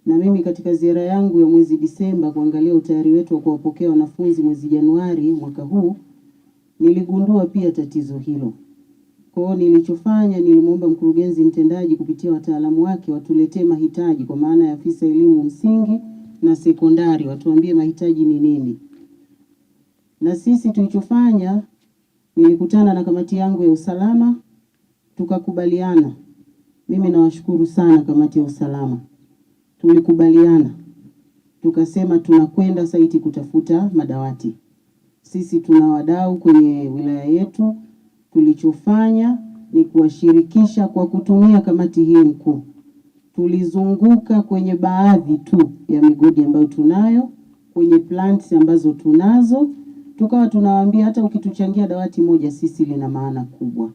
Na mimi katika ziara yangu ya mwezi Disemba kuangalia utayari wetu wa kuwapokea wanafunzi mwezi Januari mwaka huu, niligundua pia tatizo hilo. Kwa hiyo nilichofanya, nilimwomba mkurugenzi mtendaji kupitia wataalamu wake watuletee mahitaji, kwa maana ya afisa elimu msingi na sekondari, watuambie mahitaji ni nini. Na sisi tulichofanya, nilikutana na kamati yangu ya usalama tukakubaliana. Mimi nawashukuru sana kamati ya usalama, tulikubaliana tukasema tunakwenda site kutafuta madawati. Sisi tuna wadau kwenye wilaya yetu. Tulichofanya ni kuwashirikisha kwa kutumia kamati hii mkuu. Tulizunguka kwenye baadhi tu ya migodi ambayo tunayo, kwenye plants ambazo tunazo, tukawa tunawaambia hata ukituchangia dawati moja sisi lina maana kubwa.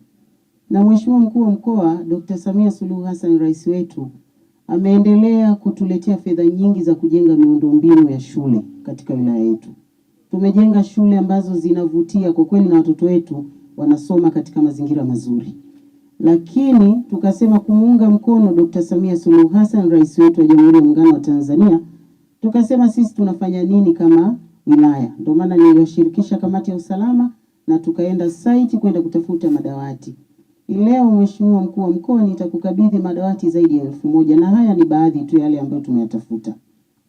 Na Mheshimiwa Mkuu wa Mkoa Dr. Samia Suluhu Hassan, rais wetu, ameendelea kutuletea fedha nyingi za kujenga miundombinu ya shule katika wilaya yetu. Tumejenga shule ambazo zinavutia kwa kweli na watoto wetu wanasoma katika mazingira mazuri. Lakini tukasema kumuunga mkono Dr. Samia Suluhu Hassan, rais wetu wa Jamhuri ya Muungano wa Tanzania, tukasema sisi tunafanya nini kama wilaya? Ndio maana niliwashirikisha kamati ya usalama na tukaenda site kwenda kutafuta madawati. Leo Mheshimiwa Mkuu wa Mkoa, nitakukabidhi madawati zaidi ya 1000 na haya ni baadhi tu yale ambayo tumeyatafuta.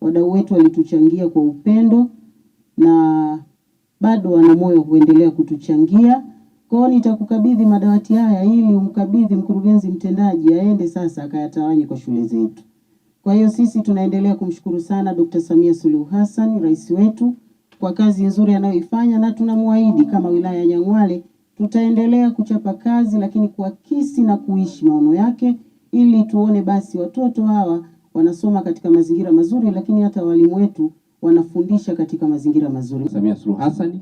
Wadau wetu walituchangia kwa upendo na bado wana moyo kuendelea kutuchangia. Kwa hiyo nitakukabidhi madawati haya ili umkabidhi mkurugenzi mtendaji aende sasa akayatawanye kwa shule zetu. Kwa hiyo sisi tunaendelea kumshukuru sana Dr. Samia Suluhu Hassan, rais wetu, kwa kazi nzuri anayoifanya na tunamwahidi kama wilaya ya Nyang'hwale tutaendelea kuchapa kazi, lakini kuakisi na kuishi maono yake ili tuone basi watoto hawa wanasoma katika mazingira mazuri, lakini hata walimu wetu wanafundisha katika mazingira mazuri. Samia Suluhu Hassan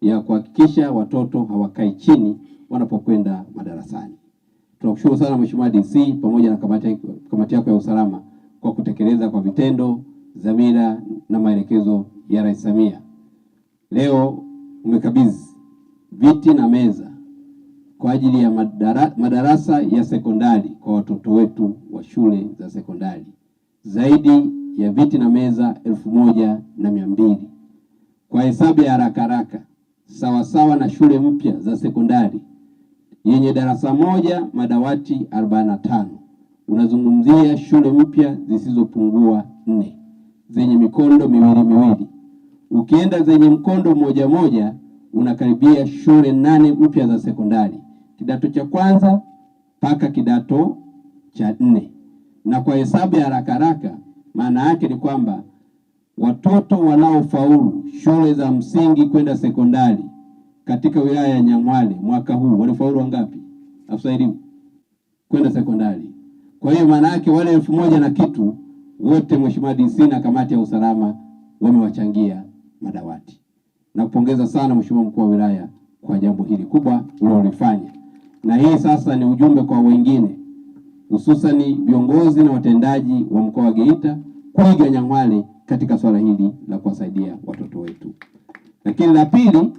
ya kuhakikisha watoto hawakai chini wanapokwenda madarasani. Tunakushukuru sana Mheshimiwa DC pamoja na kamati yako ya usalama kwa kutekeleza kwa vitendo dhamira na maelekezo ya Rais Samia. Leo umekabidhi viti na meza kwa ajili ya madarasa ya sekondari kwa watoto wetu wa shule za sekondari, zaidi ya viti na meza 1200 kwa hesabu ya haraka haraka, sawasawa na shule mpya za sekondari yenye darasa moja madawati 45, unazungumzia shule mpya zisizopungua 4 zenye mikondo miwili miwili. Ukienda zenye mkondo mmoja moja unakaribia shule 8 mpya za sekondari, kidato cha kwanza mpaka kidato cha 4. Na kwa hesabu ya haraka haraka, maana yake ni kwamba watoto wanaofaulu shule za msingi kwenda sekondari katika wilaya ya Nyang'hwale mwaka huu walifaulu wangapi, afisa elimu, kwenda sekondari? Kwa hiyo maana yake wale 1000 na kitu wote Mheshimiwa DC na kamati ya usalama wamewachangia madawati. Nakupongeza sana Mheshimiwa Mkuu wa Wilaya kwa jambo hili kubwa ulilolifanya. Na hii sasa ni ujumbe kwa wengine, hususani viongozi na watendaji wa mkoa wa Geita kuiga Nyang'hwale katika swala hili la kuwasaidia watoto wetu. Lakini la pili,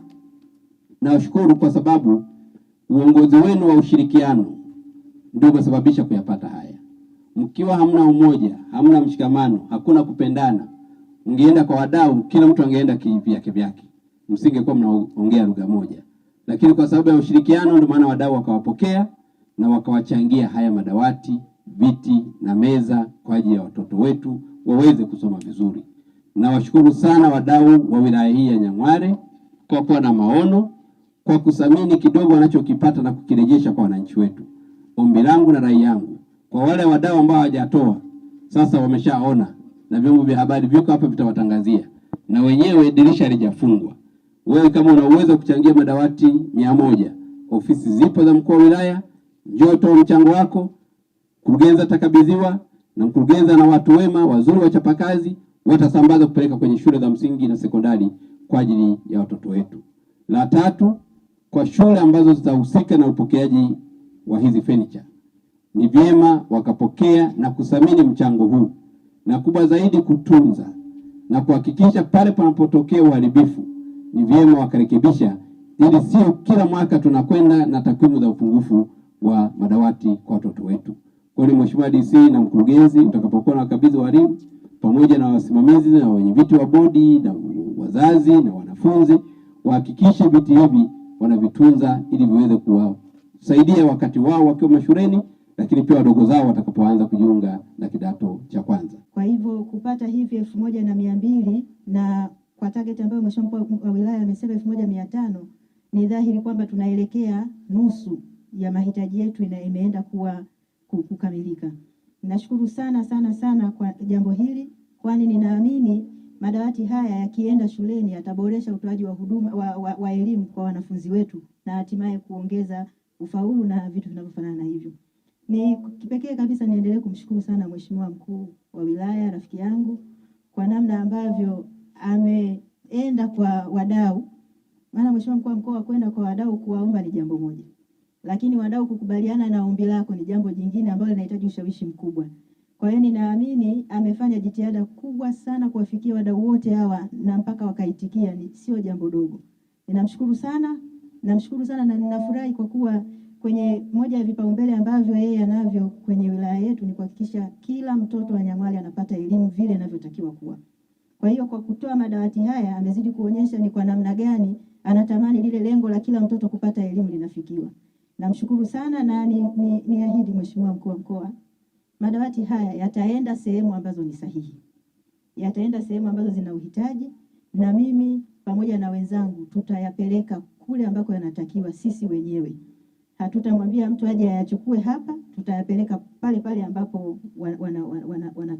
nawashukuru kwa sababu uongozi wenu wa ushirikiano ndio umesababisha kuyapata haya. Mkiwa hamna umoja, hamna mshikamano, hakuna kupendana, mngeenda kwa wadau, kila mtu angeenda kivyake vyake, msingekuwa mnaongea lugha moja. Lakini kwa sababu ya ushirikiano ndio maana wadau wakawapokea na wakawachangia haya madawati, viti na meza kwa ajili ya watoto wetu waweze kusoma vizuri. Nawashukuru sana wadau wa wilaya hii ya Nyang'hwale kwa kuwa na maono, kwa kuthamini kidogo wanachokipata na kukirejesha kwa wananchi wetu. Ombi langu na rai yangu kwa wale wadau ambao hawajatoa, sasa wameshaona na vyombo vya habari viko hapa vitawatangazia, na wenyewe dirisha halijafungwa. Wewe kama una uwezo kuchangia madawati 100, ofisi zipo za mkuu wa wilaya, njoo toa mchango wako, mkurugenzi atakabidhiwa, na mkurugenzi na watu wema wazuri wachapakazi watasambaza kupeleka kwenye shule za msingi na sekondari kwa ajili ya watoto wetu. La tatu, kwa shule ambazo zitahusika na upokeaji wa hizi furniture, ni vyema wakapokea na kuthamini mchango huu, na kubwa zaidi kutunza na kuhakikisha pale panapotokea uharibifu ni vyema wakarekebisha, ili sio kila mwaka tunakwenda na takwimu za upungufu wa madawati kwa watoto wetu. Kwa hiyo Mheshimiwa DC na mkurugenzi, utakapokuwa na wakabidhi walimu pamoja na wasimamizi na wenyeviti wa bodi na wazazi na wanafunzi, wahakikishe viti hivi wanavitunza ili viweze kuwasaidia wakati wao wakiwa mashuleni, lakini pia wadogo zao watakapoanza kujiunga na kidato cha kwanza. Kwa hivyo kupata hivi 1200 na kwa target ambayo Mheshimiwa Mkuu wa Wilaya amesema 1500 ni dhahiri kwamba tunaelekea nusu ya mahitaji yetu imeenda kuwa kukamilika. Nashukuru sana sana sana kwa jambo hili, kwani ninaamini madawati haya yakienda shuleni yataboresha utoaji wa huduma wa elimu kwa wanafunzi wetu na hatimaye kuongeza ufaulu na vitu vinavyofanana na hivyo. Ni kipekee kabisa niendelee kumshukuru sana Mheshimiwa Mkuu wa Wilaya, rafiki yangu, kwa namna ambavyo ameenda kwa wadau. Maana Mheshimiwa Mkuu wa Mkoa, kwenda kwa wadau kuwaomba ni jambo moja, lakini wadau kukubaliana na ombi lako ni jambo jingine ambalo linahitaji ushawishi mkubwa. Kwa hiyo ninaamini amefanya jitihada kubwa sana kuwafikia wadau wote hawa na mpaka wakaitikia, ni sio jambo dogo. Ninamshukuru sana, namshukuru sana na ninafurahi kwa kuwa kwenye moja ya vipaumbele ambavyo yeye anavyo kwenye wilaya yetu ni kuhakikisha kila mtoto wa Nyang'hwale anapata elimu vile inavyotakiwa kuwa. Kwa hiyo kwa kutoa madawati haya amezidi kuonyesha ni kwa namna gani anatamani lile lengo la kila mtoto kupata elimu linafikiwa. Namshukuru sana na niahidi Mheshimiwa Mkuu wa Mkoa, madawati haya yataenda sehemu ambazo ni sahihi, yataenda sehemu ambazo zina uhitaji, na mimi pamoja na wenzangu tutayapeleka kule ambako yanatakiwa sisi wenyewe. Hatutamwambia mtu aje ayachukue hapa, tutayapeleka pale pale ambapo wana.